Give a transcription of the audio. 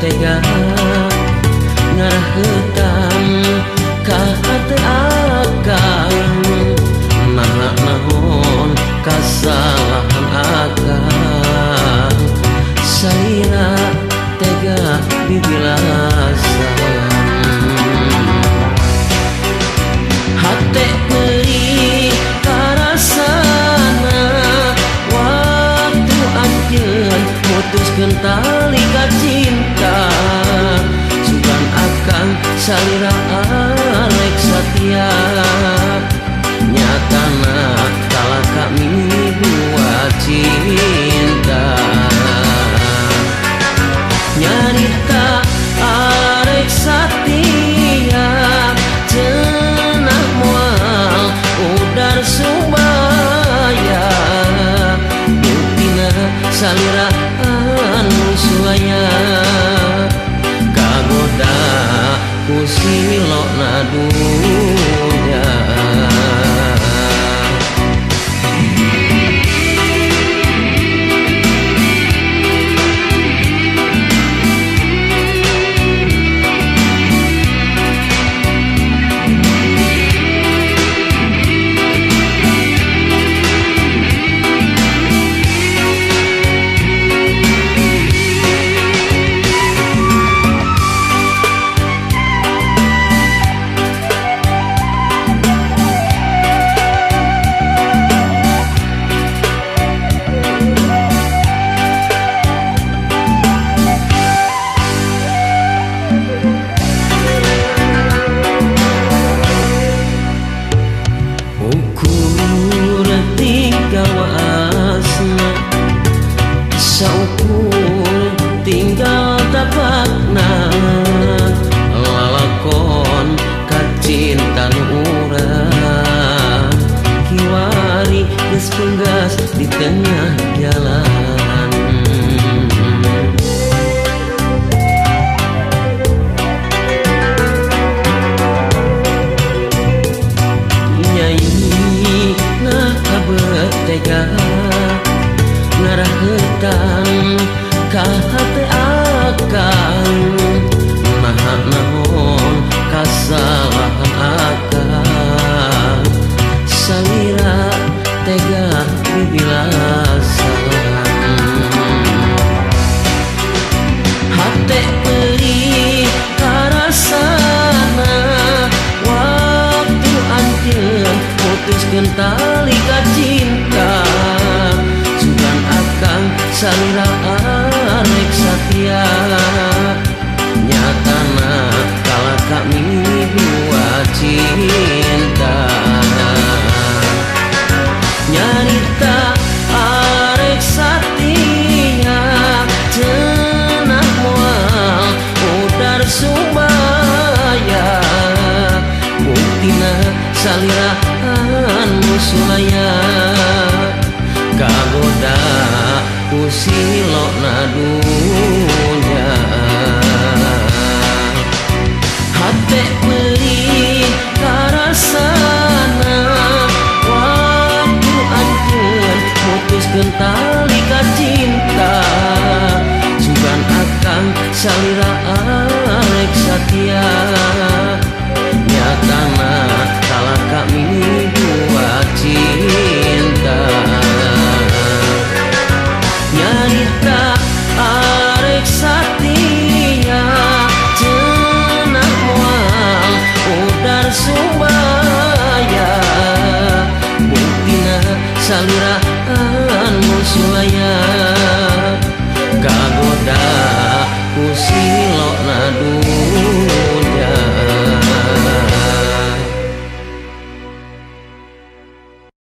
tega ngarahetan ka hate akang. Naha naon kasalahan akang, salira tega dibilasan. Hate perih karasana waktu anjeun mutuskeun tali ka cinta. Sugan akang salira arek satia, nyatana kalah kami dua cinta. Nyarita arek satia, cenah moal udar subaya. Buktina salira anu sulaya, kagoda ku silokna dunya. Ukur tinggal waasna, saukur tinggal tapakna. Lalakon kacinta nu urang kiwari geus penggas di tengah jalan. Nyai nah kabet tega ngarahetan ka hate akang. Naha naon kasalahan akang, salira tega dibilasan. Hate perih karasana waktu anjeun mutuskeun tali ka cinta. Sugan akang salira arek satia, nyatana kalah kami dua cinta. Nyarita arek satia, cenah moal udar subaya. Buktina salira anu sulaya, kagoda ku silokna dunya. Hate perih karasana waktu anjeun mutuskeun tali ka cinta. Sugan akang salira arek satia,